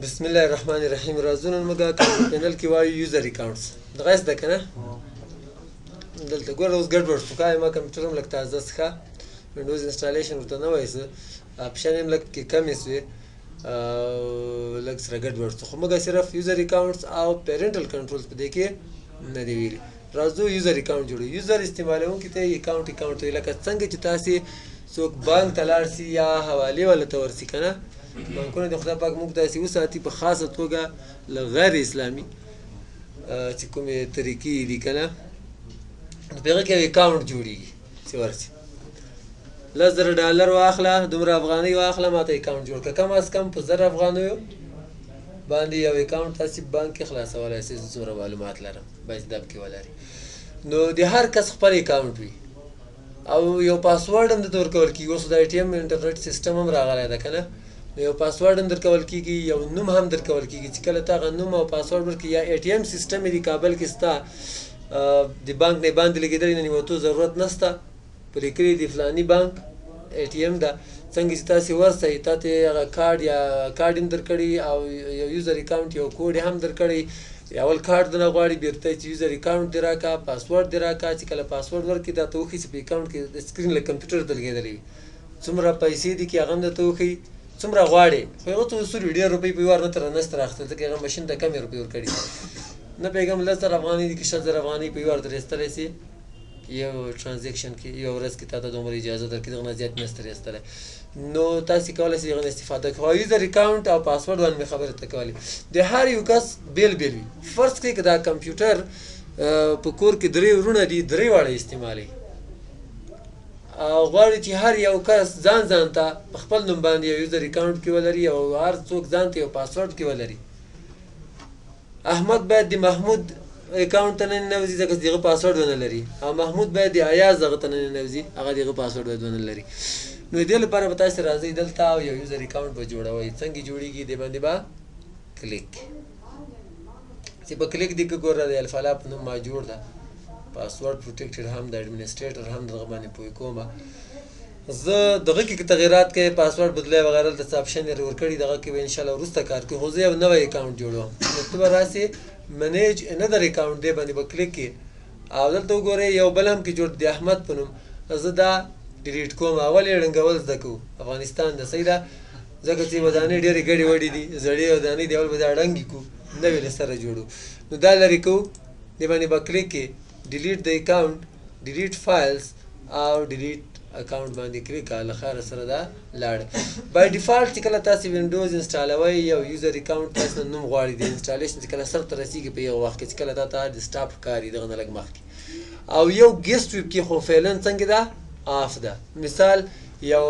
بسم الله الرحمن الرحیم. راځو نن موږ کنټرول پینل کې وایو user accounts. دغه څه ده که نه؟ دلته ګوره، اوس ګډوډ شو. کای ما کمپیوټر هم لږ تازه څخه Windows installation ورته نه وایي، څه option هم لږ پکې کمې سوې او لږ سره ګډوډ شو. خو موږ صرف user accounts او parental controls په دې کې نه دی ویلي. راځو user account جوړو. user استعمالوونکي ته account، account لکه څنګه چې تاسې څوک بانک ته لاړ سي یا حوالې والا ته ورسي که نه، بانکونه د خدای پاک موږ داسې وساتي، په خاصه توګه له غیر اسلامي چې کومې طریقې دي که نه، نو په هغه کې یو account جوړېږي چې ورسي 10,000 ډالر واخله، دومره افغانۍ واخله، ماته account جوړ کړه. کم از کم په 1000 افغانیو باندې یو account تاسې بانک کې خلاصولی شئ. زه څومره معلومات لرم، باید دا پکې ولري. نو د هر کس خپل account وي او یو پاسورډ هم درته ورکول کېږي. اوس د ATM انټرنیټ سیستم هم راغلی ده که نه، نو یو پاسورډ هم درکول کېږي، یو نوم هم درکول کېږي، چې کله ته هغه نوم او پاسورډ ورکړي یا ATM سیستم یې د کابل کې ستا د بانک نه باندې لګېدلی، ننوتو ضرورت نسته، په لیکلي د فلاني بانک ATM ده. څنګه چې تاسې ورسئ، تا ته هغه کارډ یا کارډ هم درکړي او یو user account یو کوډ هم درکړي. اول کارډ درنه غواړي، بیرته چې user account دې راکړه، پاسورډ دې راکړه. چې کله پاسورډ ورکړي، دا ته وښیي چې په account کې د screen له کمپیوټر ته لګېدلی وي، څومره پیسې دي کې، هغه هم درته وښیي، څومره غواړې. خو هغه څه اصول وي، ډېر روپۍ په یو وار نه تر نشته راخیستل، ځکه هغه ماشین ته کمې روپۍ ورکړي. نه پوهېږم 10,000 افغانۍ دي که 20,000 افغانۍ په یو وار ترې ایستلی سي. یو transaction کې، یو ورځ کې تاته دومره اجازه درکړي، دغه نه زیات نشته ایستلی. نو تاسې کولی شئ هغه نه استفاده کوئ. user account او پاسورډ باندې مې خبرې ته کولې. د هر یو کس بیل بیل وي. فرض کړئ که دا کمپیوټر په کور کې درې وروڼه دي، درې واړه استعمالوي او غواړي چې هر یو کس ځان ځان ته په خپل نوم باندې یو user account کې ولري او هر څوک ځان ته یو پاسورډ کې ولري. احمد باید د محمود account ته نه ننوځي، ځکه چې دغه پاسورډ ونه لري، او محمود باید د ایاز دغه ته نه ننوځي، هغه دغه پاسورډ باید ونه لري. نو دې لپاره به تاسو راځئ دلته او یو user account به جوړوئ. څنګه جوړیږي؟ دې باندې به کلیک، چې په کلیک دی کې ګوره، د الفلا په نوم ما جوړ ده، password protected هم د administrator هم دغه باندې پوه کوم. زه دغه کې تغیرات کوي، پاسورډ بدلای وغیره، دلته څه option یې ورکړي، دغه کې به ان شاء الله وروسته کار کوي. خو زه یو نوی account جوړوم. نو ته به راسې، manage another account دی باندې به کلیک کې او دلته وګورئ، یو بل هم کې جوړ دی احمد په نوم. زه دا delete کوم. اول یې ړنګول زده کوو. افغانستان ده، صحیح ده، ځکه چې ودانۍ ډېرې ګډې وډې دي، زړې ودانۍ دي. اول به دا ړنګې کو، نوې له سره جوړو. نو دا لرې کوو، دې باندې به کلیک کې، delete the account، delete files او delete account باندې کلیک. له خیره سره دا لاړ. by default چې کله تاسو Windows انسټالوئ، یو user account تاسو نه نوم غواړي. د installation چې کله سر ته رسیږي، په یو وخت کې چې کله تا ته desktop ښکاري، دغه نه لږ مخکې او یو guest وي کې، خو فعلا څنګه ده؟ off ده. مثال یو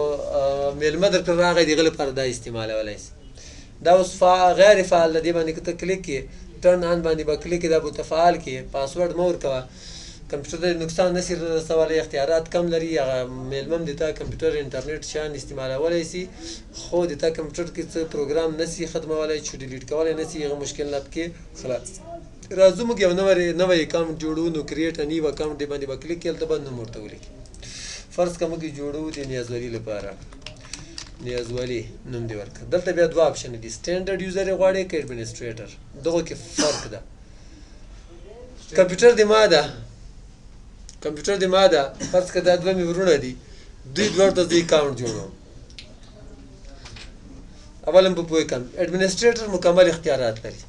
میلمه درته راغی، دغه لپاره دا استعمالولای سي. دا اوس غیر فعال ده. دی باندې که ته کلیک کې، turn on باندې به کلیک، دا به فعال کې. پاسورډ مه ورکوه، کمپیوټر ته نقصان نسی رسولی، اختیارات کم لري. هغه میلمه هم د تا کمپیوټر، انټرنیټ شیان استعمالولی سي، خو د تا کمپیوټر کې څه پروګرام نسی ختمولی، چې delete کولی نسی، هغه مشکل نه پکې خلاص. راځو موږ یو نوی account جوړو. نو create new account دی باندې به کلیک کې، هلته به نوم ورته ولیکي. فرض که موږ جوړو د نیازولي لپاره، نیازولي نوم دی ورکړه. دلته بیا دوه option دي، standard user یې غواړي که administrator؟ دغه کې فرق ده. کمپیوټر دی ما ده، کمپیوټر دی ما ده. فرض که دا دوه مې وروڼه دي، دوی دواړو ته زه account جوړوم. اولا په پوه کم administrator مکمل اختیارات لري.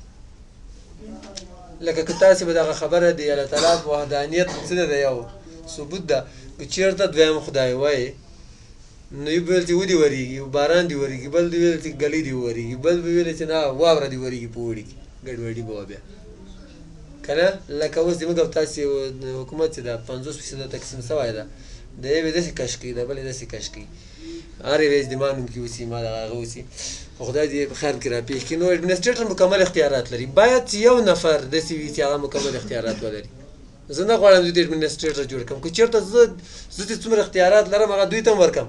لکه که تاسې به دغه خبره دی، الله تعالی په وحدانیت څه ده، یو ثبوت ده. که چیرته دویم خدای وای، نو یو ویل چې ودی وریږي، باران دی وریږي، بل دی ویل چې ګلی دی وریږي، بل به ویل چې نه، واوره دی وریږي، په اوړي کې ګډوډي به وه بیا که نه. لکه اوس د موږ او تاسې حکومت چې دا 50% تقسیم سوی ده، د یوې داسې کش کوي، د بلې داسې کش کوي، هر یوې د ما نوم کې اوسي، ما دغه هغه اوسي، خو خدای دې په خیر کې راپېښ کړي. نو administrator مکمل اختیارات لري. باید چې یو نفر داسې وي چې هغه مکمل اختیارات ولري. زه نه غواړم دوی ته administrator جوړ کړم. که چېرته زه چې څومره اختیارات لرم، هغه دوی ته هم ورکړم،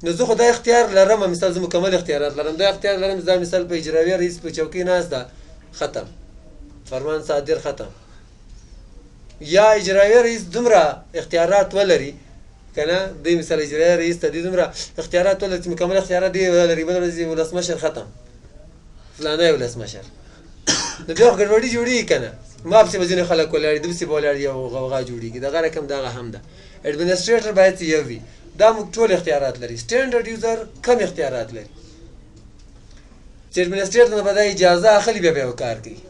نو زه خو دا اختیار لرم. مثال زه مکمل اختیارات لرم، دا اختیار لرم. دا مثال په اجراویه رئیس په چوکۍ ناست ده، ختم، فرمان صادر، ختم. یا اجرایه رئیس دومره اختیارات ولري کنه، دی مثال اجرایه رئیس ته دی دومره اختیارات ولري چې مکمل اختیارات دی ولري، بل ورځ ولسمشر، ختم. فلانی ولسمشر، نو بیا خو ګډوډي جوړېږي که نه؟ ما پسې به ځینې خلک ولاړ دي، دپسې به ولاړ یو غوغا جوړېږي. دغه رقم دغه هم ده، administrator باید چې یو وي. دا موږ ټول اختیارات لري. standard user کم اختیارات لري، چې administrator نه به دا اجازه اخلي بیا به یو کار کوي،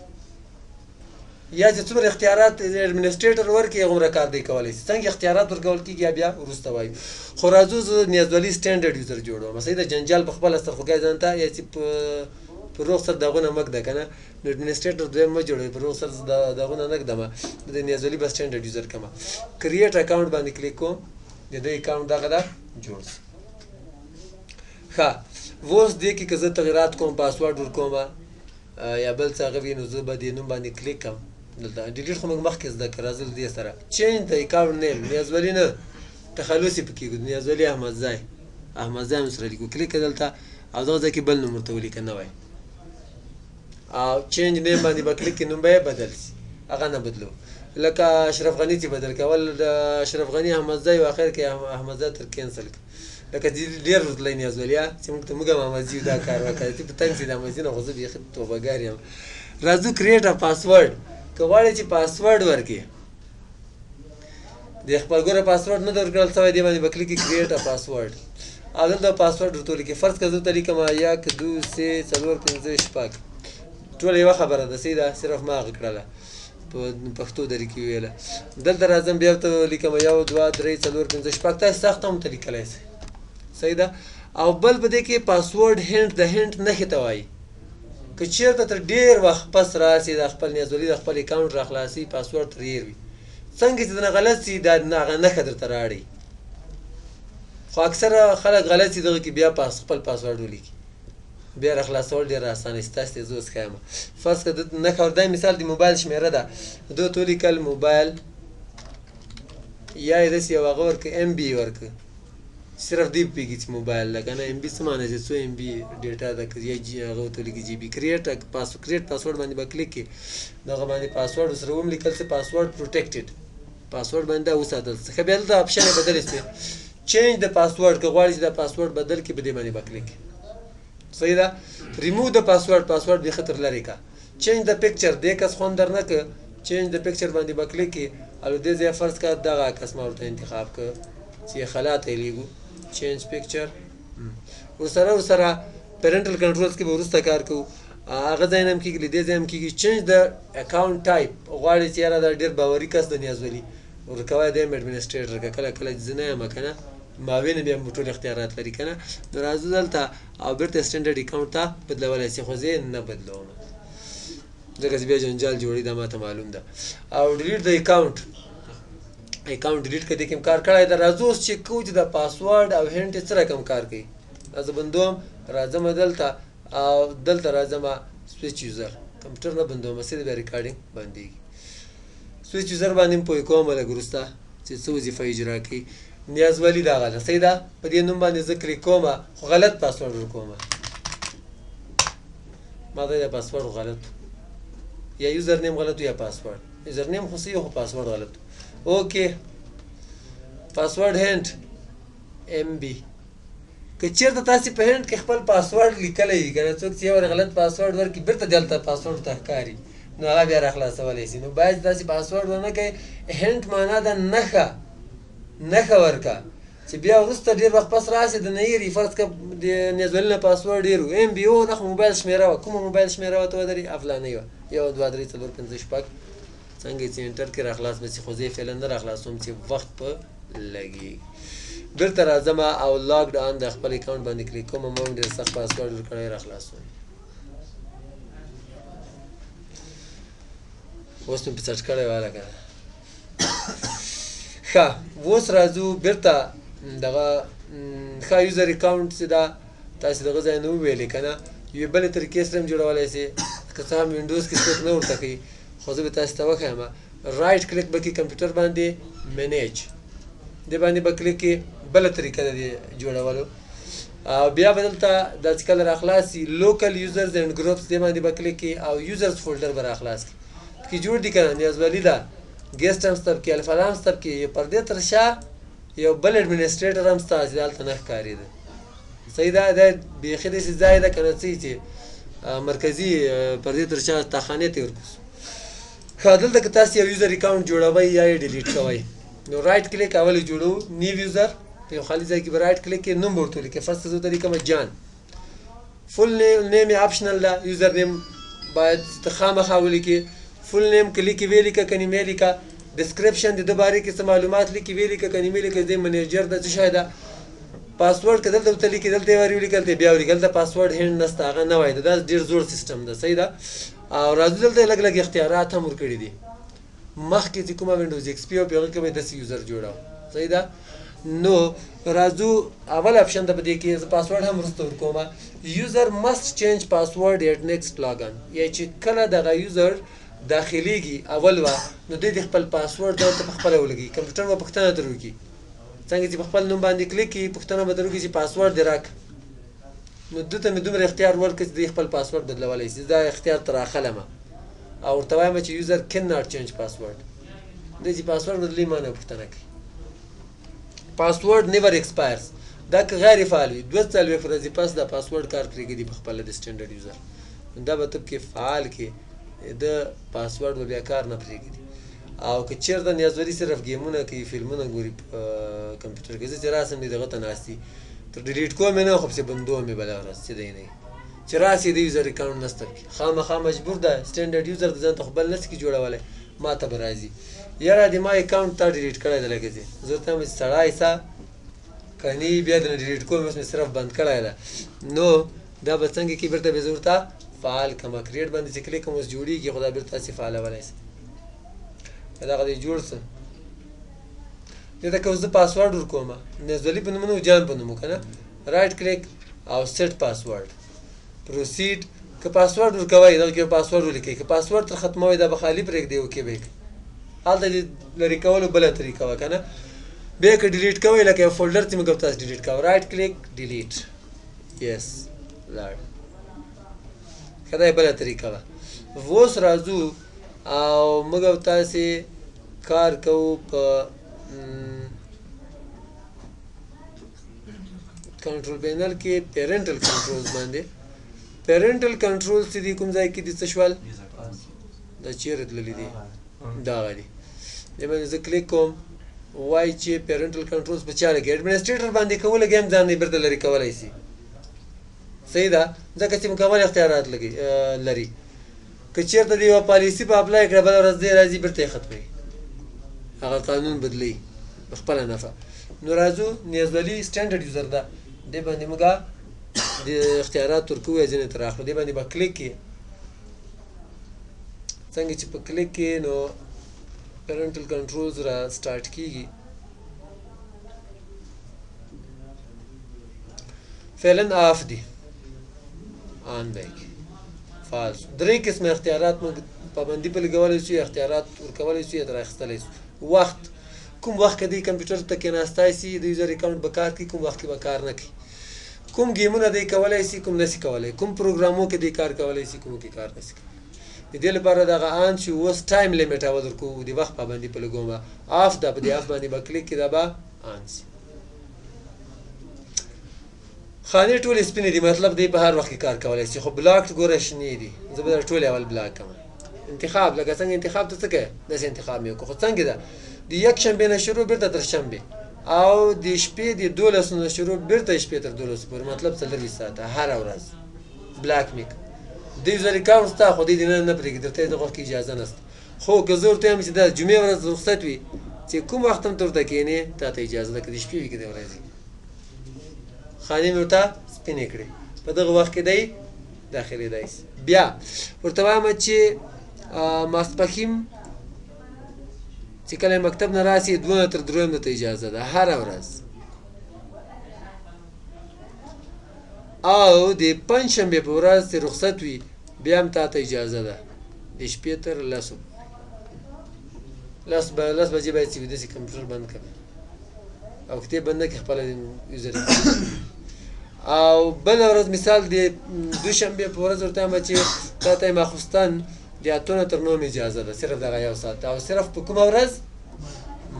یا چې څومره اختیارات administrator ورکړي هغومره کار دی کولی شي. څنګه اختیارات ورکول کېږي بیا وروسته وایو. خو راځو زه نیازولي standard user جوړوم. صحیح ده، جنجال په خپله سرخوږی ځان ته یا چې په روغ سر داغونه مه ږده که نه، نو administrator دویم مه جوړوي، په روغ سر داغونه نه ږدمه. د نیازولي به standard user کمه. create account باندې کلیک کوم، د دې account دغه ده جوړ شي. ښه، اوس دې کې که زه تغیرات کوم، پاسورډ ورکوم یا بل څه هغه وي، نو زه به دې نوم باندې کلیک کړم. دلته delete خو موږ مخکې زده کړه. راځه له دې سره change the account name، نیازولي نه تخلص یې پکې کړو، نیازولي احمدزی، احمدزی هم سره لیکو. کلیک دلته او دغه ځای کې بل نوم ورته ولیکه نوی، او change name باندې به کلیک کې نوم به یې بدل شي. هغه نه بدلو لکه اشرف غني چې بدل کړ، اول د اشرف غني احمدزی او اخر کې احمدزی تر cancel کړ. لکه ډېر ورتلی نیازولي چې موږ ته موږ هم احمدزي دا کار وکړ چې په تنګ سي د احمدزي نه، خو زه بیخي توبهګار یم. راځو create a password. که غواړې چې پاسورډ ورکړې د خپل ګوره پاسورډ نه درکړل سوی، دی باندې به کلیک create a password او دلته پاسورډ ورته ولیکې. فرض که زه ورته لیکم 1 2 3 4 5 6، ټوله یوه خبره ده، صحیح ده، صرف ما هغه کړله په پښتو دري کې ویله. دلته راځم بیا ورته لیکم 1 2 3 4 5 6، تاسو سخت هم ورته لیکلی شئ، صحیح ده. او بل په دې کې password hint، د hint نښې ته وایي. که چېرته تر ډېر وخت پس راسي د خپل نیازولي د خپل account راخلاصي، پاسورډ ترې هېر وي، څنګه چې درنه غلط سي دا هغه نښه درته راړي. خو اکثره خلک غلط سي دغه کې بیا خپل پاسورډ ولیکي، بیا راخلاصول ډېر اسانه دي. تاسو ته زه اوس ښایم. فرض که د نښه ور، دا مثال د موبایل شمېره ده، ده ته ولیکل موبایل یا یې داسې یو هغه ورکړه، MB ورکړه، صرف دی پوهېږي چې موبایل ده که نه. MB څه معنی چې څو MB data ده، که یا جی هغه ورته ولیکي GB. Create password باندې به کلیک کړي، دغه باندې پاسورډ ورسره وم لیکل چې password protected، password باندې دا وساتل. ښه، بیا دلته option یې بدلې شوې، change the password. که غواړي چې دا پاسورډ بدل کړي په دې باندې به کلیک کړي، صحیح ده. ریموو د پاسورډ، پاسورډ بیخي تر لرې که. change the picture، دې کس خوند در نه که، change the picture باندې به کلیک کړي او دې ځای فرض که دغه کس ما ورته انتخاب که چې خلا ته یې لیږو، change picture. ورسره parental controls کې به وروسته کار کوو، هغه ځای نه هم کېږي، له دې ځای هم کېږي. change the account type، غواړي چې یاره دا ډېر باوري کس د نیازولي ورکوی دی هم administrator که کله کله زه نه یم که نه، معاون بیا هم ټول اختیارات لري که نه. نو راځو دلته او بېرته standard account ته بدلولی شي، خو زه یې نه بدلوم ځکه چې بیا جنجال جوړي، دا ماته معلوم ده. او delete the account، account delete کړه، دې کې کار کړی دا. راځو اوس چې کوو چې د پاسورډ او hint څه رقم کار کوي. زه بندوم، راځم دلته او دلته راځم switch user، کمپیوټر نه بندوم، سیده بیا recording بندېږي. switch user باندې هم پوه کوم لږ وروسته چې څه وظیفه اجرا کوي. نیاز ولي دغه ده، صحیح ده. په دې نوم باندې زه کلیک کوم خو غلط پاسورډ ورکوم، ما ته دا پاسورډ غلط یا user name غلط یا password، user name خو صحیح خو پاسورډ غلط. okay، password hint MB. که چیرته تاسو په hint کې خپل پاسورډ لیکلی وي که نه، څوک چې یو غلط پاسورډ ورکړي بیرته دلته پاسورډ ته ښکاري، نو هغه بیا راخلاصولی شي. نو باید تاسو پاسورډ ونه کړئ. hint معنا ده نښه، نښه ورکه چې بیا وروسته ډېر وخت پس راشي د نه هېري. فرض که د نیازولي نه پاسورډ ډېر و، MB او دا خو موبایل شمېره وه، کومه موبایل شمېره وه ته ودرې افلانۍ وه، 1 2 3 4 5 6، څنګه چې enter کې راخلاص به شي، خو زه یې فعلا نه راخلاصوم چې وخت په لګي. بیرته راځم او log on د خپل account باندې کلیک کوم، ما هم ډېر سخت پاسورډ ورکړی راخلاصوم. اوس مې په څټ کړی واله که نه. ښه، اوس راځو بیرته دغه. ښه، user account چې ده تاسې دغه ځای نه وویلې که نه، یوې بلې طریقې سره هم جوړولی شئ، که څه هم وینډوز کې څوک نه ورته ښیي، خو زه به تاسې ته وښایم. right click به کې کمپیوټر باندې، manage دې باندې به کلیک کې، بله طریقه ده دې جوړولو. او بیا به دلته دا چې کله راخلاص شي local users and groups دې باندې به کلیک کې او users folder به راخلاص کړي، پکې جوړ دي که نه. نیازولي ده، guest هم سته پکې، الفلام سته پکې، پر دې تر شا یو بل administrator هم سته چې هلته نه ښکارېده. صحیح ده، دا بیخي داسې ځای ده که نه څه چې مرکزي پردې تر شا تاخانې ته ورکوس. ښه، دلته که تاسو یو user account جوړوئ یا یې delete کوئ، نو right click اول یې جوړو، new user، په یو خالي ځای کې به right click کې نوم ورته ولیکئ. فرض ته زه ورته لیکم جان، full name یې optional ده، user name باید ته خامخا ولیکې. full name که لیکې ویې لیکه، که نیمه لیکه. description د ده بارې کې څه معلومات لیکي ویې لیکه، که نیمه لیکه. دی manager ده، څه شی ده. پاسورډ که دلته ورته لیکي، دلته یې ور ولیکل، دلته یې بیا ولیکل. دلته password hint نشته، هغه نه وایي. دا ډېر زوړ سیستم ده، صحیح ده. او راځو دلته یې لږ لږ اختیارات هم ورکړي دي. مخکې چې کومه وینډوز ایکس پي او په هغه کې به یې داسې user جوړاوه، صحیح ده. نو راځو اول option ته. په دې کې زه پاسورډ هم وروسته ورکوم. user must change password at next login، یا چې کله دغه user داخليږي اول وا، نو دی د خپل پاسورډ دلته په خپله ولګي. کمپیوټر به پوښتنه ترې وکړي، څنګه چې په خپل نوم باندې کلیک کړي، پوښتنه به ترې وکړي چې پاسورډ دې راکړه. نو ده ته مې دومره اختیار ورکړ چې دی خپل پاسورډ بدلولی شي. دا اختیار تر اخلم او ورته وایم چې user can not change password. دی چې پاسورډ بدلوي، ما نه پوښتنه کوي. password never expires، دا که غیر فعال وي، 42 ورځې پس دا پاسورډ کار پرېږدي په خپله د standard user. دا به ته پکې فعال کې، د پاسورډ به بیا کار نه پرېږدي. او که چېرته نیازوري صرف گیمونه کوي، فلمونه ګوري په کمپیوټر کې، زه چې راسم دی دغه ته ناست دي، تر delete کوم یې نه، خو پسې بندوم یې بله ورځ چې دی نه چې راسي د user account نشته پکې. خامخا مجبور ده، standard user د ځان ته خو بل نه سي جوړولی، ما ته به راځي، یاره د ما account تا delete کړی دی. لکه چې زه ورته وایم چې سړی سه کني بیا درنه delete کوم، اوس مې صرف بند کړی ده. نو دا به څنګه کې بیرته به زه ورته فعال کړم. create باندې چې کلیک کوم، اوس جوړیږي، خو دا بیرته تاسې فعالولی سئ. دغه دی جوړ سه. دې ته که زه پاسورډ ورکوم، نزولي په نوم، جان په نوم که نه، right click او set password، proceed. که پاسورډ ورکوئ، دغه کې پاسورډ ولیکئ. که پاسورډ تر ختموئ، دا به خالي پرېږدئ، okay به یې. هلته د لرې کولو بله طریقه وه که نه. بیا که delete کوئ، لکه یو folder چې موږ تاسو delete کوو، right click، delete، yes، لاړ. ښه، دا یې بله طریقه وه. اوس راځو او موږ او تاسې کار کوو په control panel کې parental controls باندې. parental controls چې دي، کوم ځای کې دي؟ څه شول؟ دا چیرې تللي دي؟ دا دي. دې باندې زه کلیک کوم، وایي چې parental controls په چا لګي؟ administrator باندې که ولګي هم ځان یې بیرته لرې کولی شي، صحیح ده، ځکه چې مکمل اختیارات لګي لري. که چېرته د یوه پالیسي په apply کړه، بله ورځ دی راځي بیرته یې ختموي، هغه قانون بدلوي په خپله نفع. نو راځو، نیازولي standard user ده، دې باندې موږ د اختیارات ورکوو یا ځینې تر اخلو. دې باندې به کلیک کې، څنګه چې په کلیک کې، نو parental controls را start کیږي. فعلا off دي، on دی، فعال شو. درې قسمه اختیارات موږ پابندي په لګولی شو، اختیارات ورکولی شو یا تر اخیستلی شو. وخت، کوم وخت کې دی کمپیوټر ته کېناستای سي، د user account به کار کوي، کوم وخت کې به کار نه کوي، کوم گیمونه دی کولی سي، کوم نسي کولی، کوم پروګرامو کې دی کار کولی سي، کوم کې کار نسي کولی. د دې لپاره دغه on چې اوس time limit اول ورکوو، د وخت پابندي په لګوم. off ده، په دې off باندې به کلیک کې، دا به on سي. خانې ټولې سپینې دي، مطلب دی په هر وخت کې کار کولی شي، خو block ګوره شنې دي. زه به دا ټولې اول block کړم. انتخاب لکه څنګه انتخاب ته څه کوې، داسې انتخاب مې وکړو. خو څنګه ده؟ د یکشنبې نه شروع بیرته تر شنبې، او د شپې د 12 نه شروع بیرته شپې تر 12 پورې، مطلب 24 ساعته هره ورځ block مې کړ. د user account ستا، خو دی دې نه پرېږدي، درته یې دغه وخت کې اجازه نشته. خو که زه ورته وایم چې دا جمعې ورځ رخصت وي، چې کوم وخت هم ته ورته کښېنې، تا ته اجازه ده، که د شپې وي که د ورځې. خانې مې ورته سپینې کړې، په دغه وخت کې دی داخلېدای شي. بیا ورته وایم چې ماسپښین چې کله مکتب نه راسي، 2 نه تر 3 ته اجازه ده هره ورځ، او د پنجشنبې په ورځ چې رخصت وي، بیا هم تا ته اجازه ده د شپې تر 10. 10 بجې باید چې ویده شي، کمپیوټر بند کړي او کتاب بند نه کړي خپله user. او بله ورځ مثال د دوشنبې په ورځ ورته وایم چې تا ته یې ماخوستن د 8 نه تر 9 اجازه ده، صرف دغه یو ساعت، او صرف په کومه ورځ؟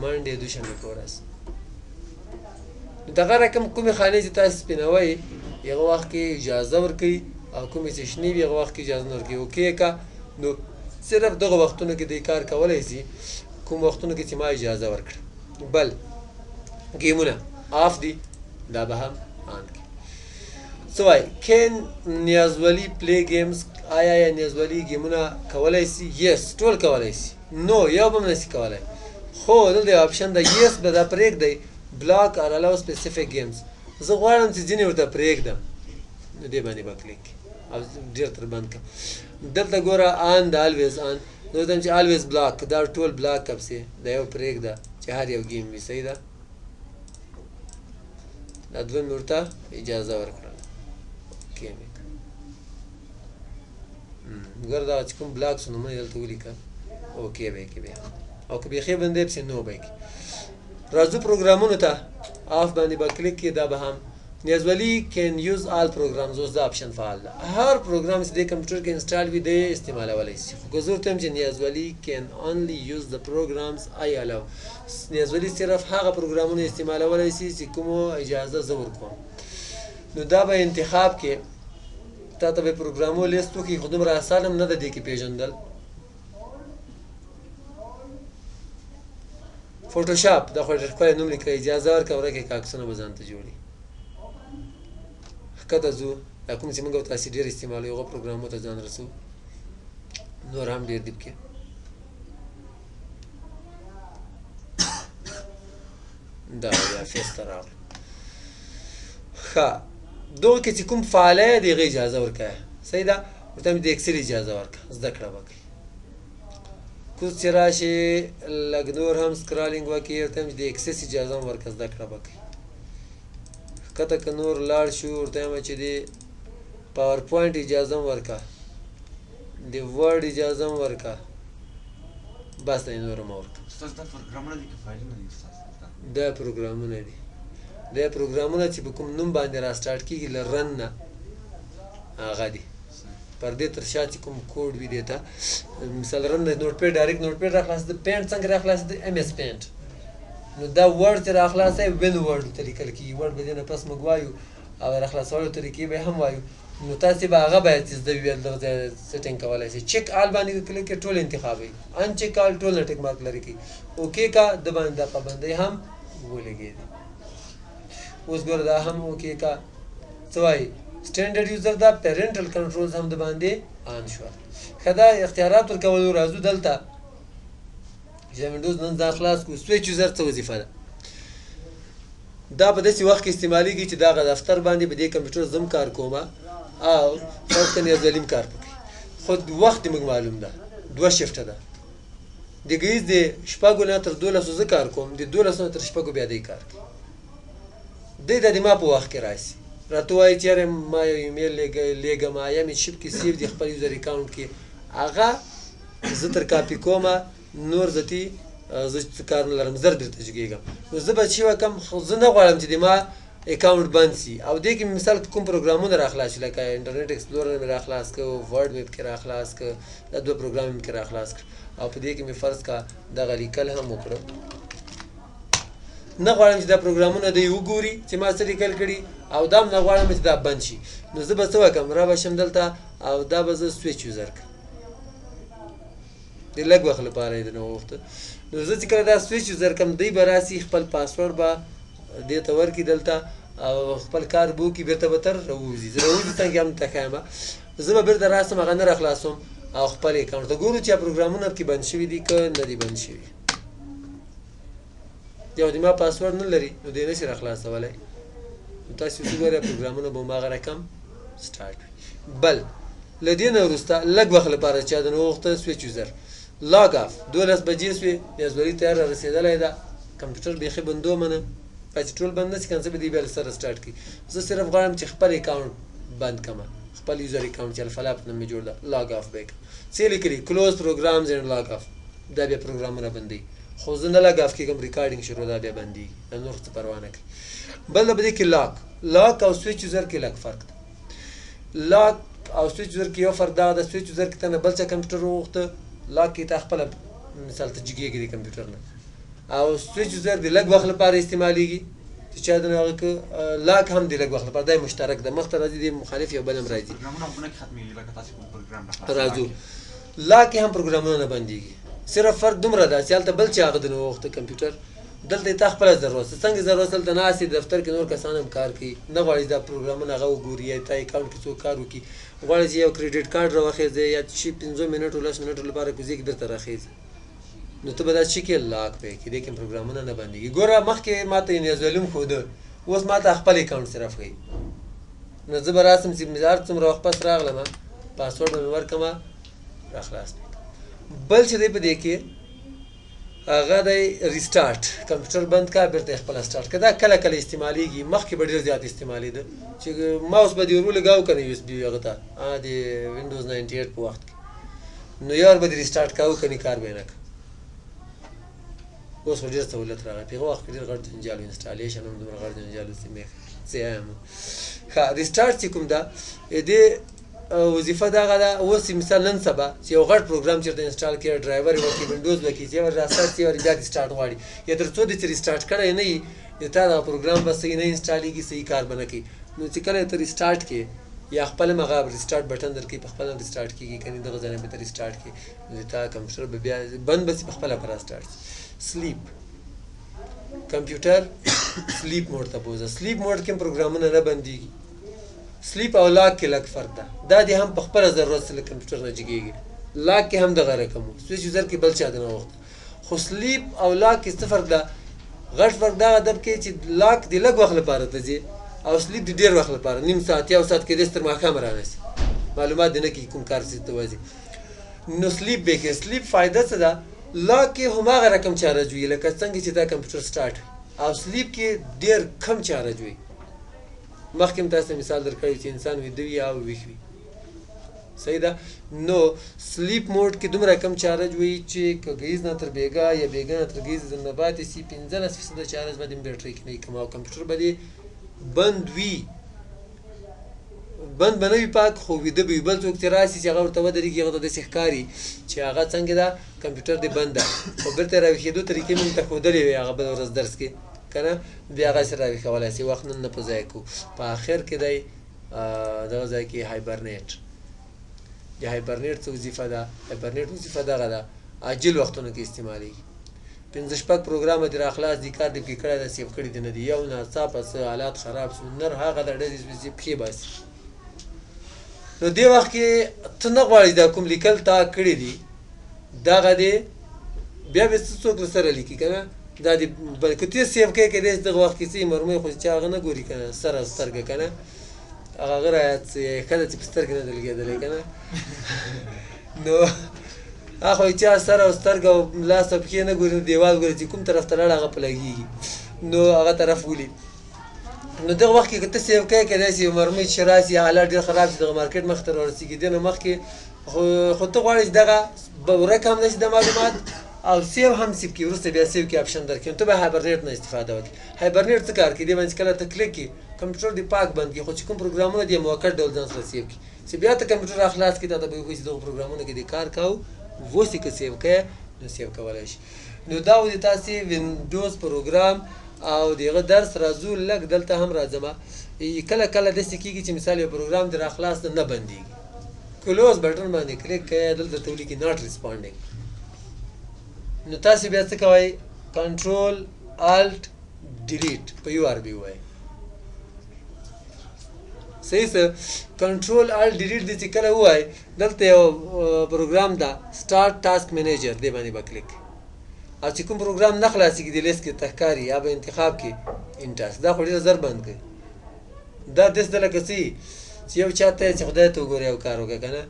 Monday، دوشنبې په ورځ. دغه رقم کومې خانې چې تاسو سپینوئ، هغه وخت کې اجازه ورکوي. او کومې چې شنې وي هغه وخت کې اجازه نه ورکوي. okay کا، نو صرف دغه وختونو کې دی کار کولای شي کوم وختونو کې چې ما اجازه ورکړه. بل گیمونه off دي، دا به هم on کړي. څه وایي؟ can نیازولي play games؟ آیا یا نیازولي گیمونه کولای شي؟ yes، ټول کولای شي. no، یو به هم نشي کولای. خو دلته یو option ده، yes به دا پرېږدئ، block or allow specific games. زه غواړم چې ځینې ورته پرېږدم، نو دې باندې به کلیک او ډېر تر بند کړم. دلته ګوره on د always on، نو ورته چې always block، دا ټول block کپسې، دا یو پرېږده چې هر یو game وي. صحیح ده، دا دوه مې ورته اجازه ورکړه. okay مې ګوره دا چې کوم block سو نومونه دلته ولیکه، okay به یې کړي بیا، او که بیخي بندې پسې no به یې کړي. راځو پروګرامونو ته، off باندې به کلیک کړي، دا به هم نیازولي can use all programs. اوس دا option فعال ده، هر پروګرام چې د کمپیوټر کې install وي دی استعمالولی شي. خو که زه ورته وایم چې نیازولي can only use the programs I allow، نیازولي صرف هغه پروګرامونه استعمالولی شي چې کومو اجازه زه ورکوم، نو دا به انتخاب کې تا ته به پروګرامو لیست وکړي. خو دومره اسان هم نه ده دې کې پېژندل. فوټوشاپ دا خو ډېر ښکلی نوم لیکلی، اجازه ورکړه ورکې که عکسونه به ځان ته جوړي. ښکته ځو، دا کوم چې موږ او تاسې ډېر استعمالوو هغو پروګرامو ته ځان رسو، نور هم ډېر دي پکې. دا بیا افیس ته راغلو. ښه، دغه کې چې کوم فعاله دی هغې اجازه ورکړه، صحیح ده، ورته مې د Excel اجازه ورکړه، زده کړه به کوي. کوز چې راشي لږ نور هم scrolling وکړي، ورته مې د Access اجازه هم ورکړه، زده کړه به کوي. ښکته که نور لاړ شو، ورته وایم چې د PowerPoint اجازه هم ورکړه، د Word اجازه هم ورکړه، بس دی نور هم ورکړه. استاد دا پروګرامونه دي که فایلونه دي استاد؟ دا پروګرامونه دي، دا پروګرامونه چې په کوم نوم باندې را start کېږي له run نه هغه دي، پر دې تر شا چې کوم کوډ وي دې ته مثال run د Notepad direct Notepad را خلاص د Paint څنګه را خلاص د MS Paint، نو دا Word چې را خلاصوي WinWord ته لیکل کېږي. Word به دې نه پس موږ وایو او را خلاصولو طریقې به هم وایو، نو تاسې به هغه باید چې زده وي بیا دغه ځای setting کولی شئ. check all باندې کلیک کړئ ټول انتخابوي، uncheck all ټول نه tick mark لرې کوي، okay کا د باندې دا پابندۍ هم ولګېدې. اوس ګوره دا هم okay کا، څه وایي standard user دا parental controls هم د باندې on شوه. ښه دا اختیارات ورکولو. راځو دلته چې Windows نن ځان خلاص کړو. switch user څه وظیفه ده؟ دا په داسې وخت کې استعمالیږي چې دغه دفتر باندې په دې کمپیوټر زم کار کوم او فرض کړئ نیازولیم کار پکې، خو وخت دې موږ معلوم ده، دوه شفټه ده، د ګهیځ د شپږو نه تر دولسو زه کار کوم، د دولسو نه تر شپږو بیا دی کار کوي. دی د ما په وخت کې راشي راته وایي چې یاره ما یو ایمیل لېږم یا مې شپ کې save دی خپل user account کې، هغه زه تر کاپي کوم، نور ذاتي زه څه کار نه لرم، زر درته جګېږم. نو زه به چې وکړم، خو زه نه غواړم چې د ما account بند سي، او دې کې مثال کوم پروګرامونه راخلاص شي لکه Internet Explorer مې راخلاص کړ، Word مې پکې راخلاص کړ، دا دوه پروګرام مې پکې راخلاص کړ، او په دې کې مې فرض کا دغه لیکل هم وکړم. نه غواړم چې دا پروګرامونه دی وګوري چې ما څه لیکل کړي، او دا هم نه غواړم چې دا بند شي. نو زه به څه وکړم، را به شم دلته او دا به زه switch user کړم د لږ وخت لپاره یې درنه وغوښته. نو زه چې کله دا switch user کړم، دی به راسي خپل پاسورډ به دې ته ورکړي دلته او خپل کار به وکړي، بېرته به تر راووځي. زه راووځي څنګه هم ته ښایم، زه به بېرته راسم هغه نه راخلاصوم او خپل account ته ګورو چې پروګرامونه پکې بند شوي دي که نه دي بند شوي. یو د ما پاسورډ نه لري نو دی نه شي راخلاصولی. نو تاسې اوس وګورئ پروګرامونه به هماغه رقم start وي. بل له دې نه وروسته لږ وخت لپاره چې د وغوښته switch user log off 12 بجې سوې، نیازولي تیار را رسېدلی ده، کمپیوټر بیخي بندو منه چې ټول بند نه شي که نه څه به دی بیا له سره start کړي. زه صرف غواړم چې خپل account بند کړم، خپل user account چې الفلاح په نوم مې جوړ ده، log off به یې کړم. څه یې لیکلي؟ close programs and log off، دا بیا پروګرامونه بندوي، خو زه نه log off کېږم، recording شروع دا بیا بندېږي، دا نور څه پروا نه کوي. بل په دې کې lock او switch user کې لږ فرق ده. lock او switch user کې یو فرق دا ده، switch user کې ته نه بل چا کمپیوټر وغوښته، lock کې ته خپله مثال ته جګېږي د کمپیوټر نه، او switch user د لږ وخت لپاره استعمالیږي. چې چا د هغه که lock هم دی لږ وخت لپاره، دا مشترک ده، مخته راځي دی مخالف یو بل هم راځي. پروګرامونه خو نه ختمېږي لکه تاسې کوم پروګرام راځو lock هم پروګرامونه نه بندېږي، صرف فرق دومره ده چې هلته بل چا هغه د نه وغوښته کمپیوټر، دلته یې تا خپله ضرورت څنګه ضرورت، دلته ناست یې دفتر کې نور کسان هم کار کوي، نه غواړي دا پروګرامونه هغه وګوري یا تا اکاونټ کې څوک کار وکړي، غواړي چې یو credit card راوخېځي یا چې 5 منټو 10 منټو لپاره کوزې کې بیرته راخېځي، نو ته به دا چې کې lock پې کې، دې کې پروګرامونه نه بندېږي. ګوره مخکې ما ته یې نیازولوم ښوده، اوس ما ته خپل اکاونټ صرف ښیي، نو زه به راسم چې هر څومره وخت پس راغلم پاسورډ به مې ورکړم را خلاص مې. بل چې دی په دې کې هغه دی restart، کمپیوټر بند کا بیرته یې خپله start که، دا کله کله استعمالېږي، مخکې به ډېر زیات استعمالېده چې ماوس به دې ور ولګاو که نه USB هغه ته د وینډوز 98 په وخت کې، نو یو وار به دې restart کاوه که نه کار به یې نه کا. اوس خو ډېر سهولت راغی، په هغه وخت کې ډېر غټ جنجال و، installation هم دومره غټ جنجال و چې مې څه یم. ښه restart چې کوم ده دې وظیفه دغه ده. اوس مثال نن سبا چې یو غټ پروګرام چېرته install کړي، ډرایور یې وکړي، وینډوز وکړي، چې یو restart شي یو بیا restart غواړي، یا تر څو دې چې restart کړی نه وي د تا دغه پروګرام به صحیح نه انسټالېږي، صحیح کار به نه کوي. نو چې کله ته restart کړې یا خپل هم هغه restart button درکوي، په خپله هم restart کېږي، که نه دغه ځای نه به ته restart کړې، نو د تا کمپیوټر به بیا بند به شي، په خپله به restart شي. sleep، کمپیوټر sleep mode ته بوځه. sleep mode کې هم پروګرامونه نه بندېږي. sleep او lock کې لږ فرق ده، دا دې هم په خپله ضرورت سره کمپیوټر نه جګېږي. lock کې هم دغه رقم و، switch user کې بل چا د نه غوښته، خو sleep او lock کې څه فرق ده؟ غټ فرق دغه ادب کې چې lock دې لږ وخت لپاره ته ځې او sleep دې ډېر وخت لپاره، نیم ساعت یو ساعت کې دې تر ماښامه رانیسي، معلومات دې نه کېږي کوم کار څه ته وځي. نو sleep به کې sleep فایده څه ده؟ lock کې هماغه رقم چارج وي لکه څنګه چې دا کمپیوټر start وي، او sleep کې ډېر کم چارج وي. مخکې هم تاسو ته مثال درکړی چې انسان ویده وي او ویښ وي، صحیح ده؟ نو sleep mode کې دومره کم چارج وي چې که ګیز نه تر بیګا یا بیګا نه تر ګیز نه پاتې سي 15% چارج به دې بیټرۍ کې نه وي کم، او کمپیوټر به دې بند وي، بند به نه وي پاک خو ویده به وي. بل څوک چې راسي چې هغه ورته ودرېږي هغه ته داسې ښکاري چې هغه څنګه ده کمپیوټر دې بند ده، خو بېرته راویښېدو طریقې مې ته ښودلې وې هغه بله ورځ درس کې که نه، بیا هغه سره راویښولی سي. وخت نن نه په ځای کوو. په آخر کې دی دغه ځای کې hibernate. د hibernate څه وظیفه ده؟ hibernate وظیفه دغه ده، عاجل وختونو کې استعمالېږي. 5 شپږ پروګرامه دې راخلاص دي، کار دې پکې کړی ده، save کړي دې نه دي، یو ناڅاپه څه حالات خراب سو، نر هغه د ډزې سپېڅې پښې باسي. نو دې وخت کې ته نه غواړې دا کوم لیکل تا کړي دي دغه دې بیا به څه څوک له سره لیکي که نه، دا دې که ته save کوې که دې دغه وخت کې څه مرمۍ خو چا هغه نه ګوري که نه، سره سترګه که نه، هغه هغه رایاد سي، ښه ده چې په سترګه نه ده لګېدلې که نه. نو هغه خو چا سر او سترګه او لاس او پښې نه ګوري، نو دیوال ګوري چې کوم طرف ته لاړ هغه په لګېږي، نو هغه طرف ولي. نو دغه وخت کې که ته save کوې کېدای شي مرمۍ چې راشي حالات ډېر خراب شي، دغه مارکیټ مخې ته راورسېږي، دې نه مخکې خو ته غواړې چې دغه به ورک هم نه شي د معلومات او save هم save کړي، وروسته بیا save کې option درکړي، نو ته به hibernate نه استفاده وکړې. hibernate څه کار کوي؟ دې باندې چې کله ته کلیک کړې کمپیوټر دې پاک بند کړي، خو چې کوم پروګرامونه دې موقت ډول ځان سره save کړي، چې بیا ته کمپیوټر راخلاص کړي تا ته به وښیي چې دغو پروګرامونو کې دې کار کاوه، اوس یې که save کړې نو save کولی شي. نو دا و د تاسې وینډوز پروګرام او د هغه درس. راځو لږ دلته هم راځم. کله کله داسې کېږي چې مثال یو پروګرام دې راخلاص ده نه بندېږي، close button باندې کلیک کوئ، دلته ته ولیکي not responding، نو تاسې بیا څه کوئ؟ control alt delete په یو آر بي ووایئ، صحیح څه؟ control alt delete دې چې کله ووایي دلته یو پروګرام ده start task manager، دې باندې به کلیک او چې کوم پروګرام نه خلاصېږي دې لیست کې ته ښکاري یا به انتخاب کې end task، دا خو ډېر زر بند کړي. دا داسې ده لکه څه چې یو چا ته چې خدای ته وګورې یو کار وکړه که نه،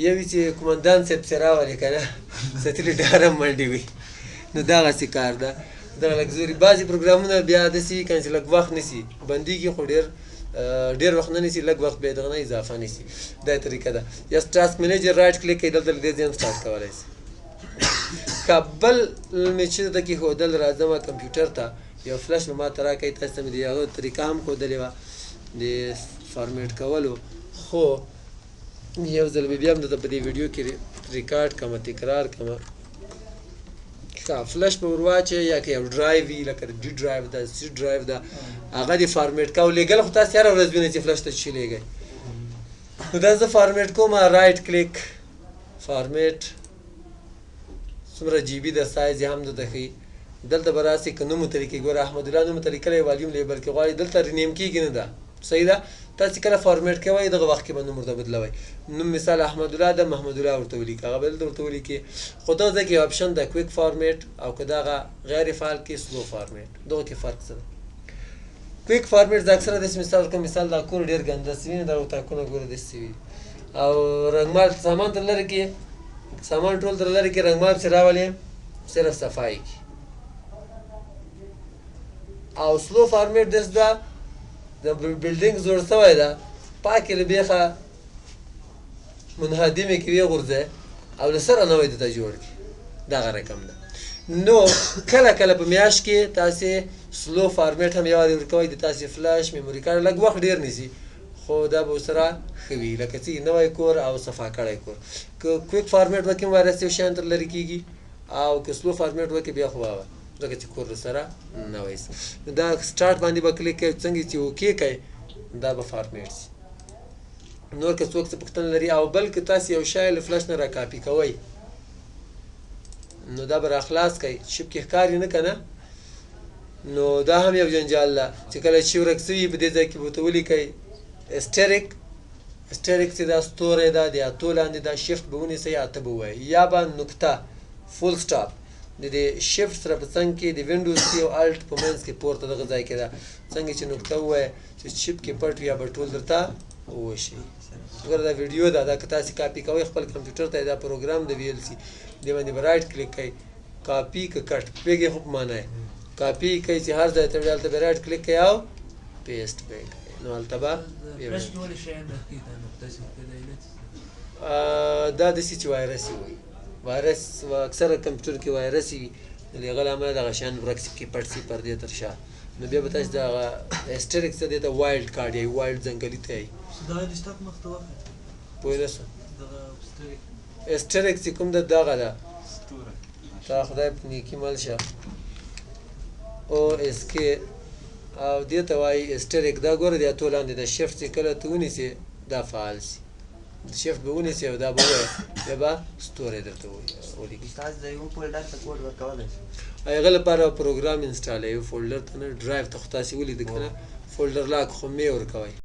یو چې کومندان صاحب پسې راولي که نه ستري ډاره منډې وي، نو دغسې کار ده. دغه لږ زوري بعضې پروګرامونه بیا داسې وي که نه چې لږ وخت نیسي بندېږي، خو ډېر وخت نه نیسي، لږ وخت به یې دغه نه اضافه نیسي. دا طریقه ده. یا task manager right click کوي، دلته له دې ځای هم start کولی شي. که بل مې چې دلته کېښودل، راځم کمپیوټر ته، یو فلش به ماته راکړئ، تاسو ته مې د هغه طریقه هم ښودلې وه د فارمیټ کولو، خو یو ځل به بیا هم دلته په دې ویډیو کې ریکارډ کړم، تکرار کړم. ښه فلش به ورواچوې یا که یو ډرایو وي لکه ډي ډرایو ده، سي ډرایو ده، هغه دې فارمیټ کا. او لېږل خو تاسې هره ورځ وینئ چې فلش ته څه لېږئ. نو دا زه فارمیټ کوم، رایټ کلیک فارمیټ، څومره جی بي د سایز یې هم درته ښیي. دلته به راسي که نوم ورته لیکئ، ګوره احمد الله نوم ورته لیکلی، والیوم لیبل کې غواړي، دلته رینیم کېږي نه ده. صحیح ده. تاسې کله فارمیټ کوئ دغه وخت کې به نوم ورته بدلوئ. نوم مثال احمد الله ده، محمد الله ورته ولیکه، هغه به دلته ورته ولیکي. خو دغه ځای کې یو اپشن ده کویک فارمیټ، او که دغه غیر فعال کې سلو فارمیټ، دغه کې فرق څه ده؟ کویک فارمیټ زه اکثره داسې مثال ورکوم، مثال دا کور ډېر ګنده سوي نه، دا اتاقونه ګوره داسې سوي او رنګمال سامان تر لرې کې، سامان ټول تر لرې کې، رنګمال پسې راولې صرف صفایي کې. او سلو فارمیټ داسې ده، د بلډینګ جوړ سوی ده، پاکې له بېخه منهدمې کې وغورځی او له سره نوی درته جوړ کړي، دغه رقم ده. نو کله کله په میاشت کې تاسې سلو فارمیټ هم یوازې ورکوئ، د تاسې فلش میموري کارت لږ وخت ډېر نیسي، خو دا به ورسره ښه وي، لکه چې نوی کور او صفا کړی کور. که کویک فارمیټ وکړي وایرس یو شیان تر لرې کېږي، او که سلو فارمیټ وکړي بیا خو واوه، ځکه چې کور سره نوی سي. نو دا سټارټ باندې به کلیک کوي، څنګه چې اوکې کوي دا به فارمیټ سي. نور که څوک څه پوښتنه لري، او بل که تاسې یو شی له فلش نه را کاپي کوئ نو دا به را خلاص کړئ، شپ کې ښکاري نه که نه، نو دا هم یو جنجال ده چې کله چې ورک سوي په دې ځای کې به ورته ولیکئ اسټریک، اسټریک چې دا ستوری ده د اتو لاندې ده، شفټ به ونیسئ اته به ووایئ، یا به نقطه فول سټاپ د دې شفټ سره په څنګ کې د وینډوز کې او الټ په منځ کې پورته دغه ځای کې ده، څنګه چې نقطه ووایئ چې شپ کې پټ وي یا به ټول درته وشي. ګوره دا ویډیو ده، دا که تاسې کاپي کوئ خپل کمپیوټر ته، دا پروګرام د وی ایل سي دې باندې به رایټ کلیک کوئ، کاپي که کټ پوهېږئ خو په معنا یې کاپي کوئ چې هر ځای ته وړي هلته به رایټ کلیک کوئ او پیسټ به یې کوئ، نو هلته به فلش کې ولې شیان راښکي دا نقطه چې کله یې نه دا داسې چې وایرس یې وایي، وایرس اکثره کمپیوټر کې وایرس وي، نو له هغه له امله دغه شیان ورک سي پکې پټ سي پردې تر شا. نو بیا به تاسې دغه اسټریک څه دی ته وایلډ کارډ یایي، وایلډ ځنګلي ته یایي. دا د سټاپ مخ ته وخت پوه نه سوم. دغه اسټریک اسټریک چې کوم ده دغه ده، تا خدای په نیکي مل شه، او اس کې او دې ته وایي اسټریک. دا ګوره د اتو لاندې ده، شفټ چې کله ته ونیسې دا فعال سي، شفټ به ونیسې او دا به ووایې، بیا به ستوری درته ولیکي. استاد د یو فولډر ته کوډ ورکولی شي؟ هغه لپاره پروګرام انسټالوي، فولډر ته نه، ډرایو ته خو تاسې ولیده که نه، فولډر لاک خو مې ورکوئ.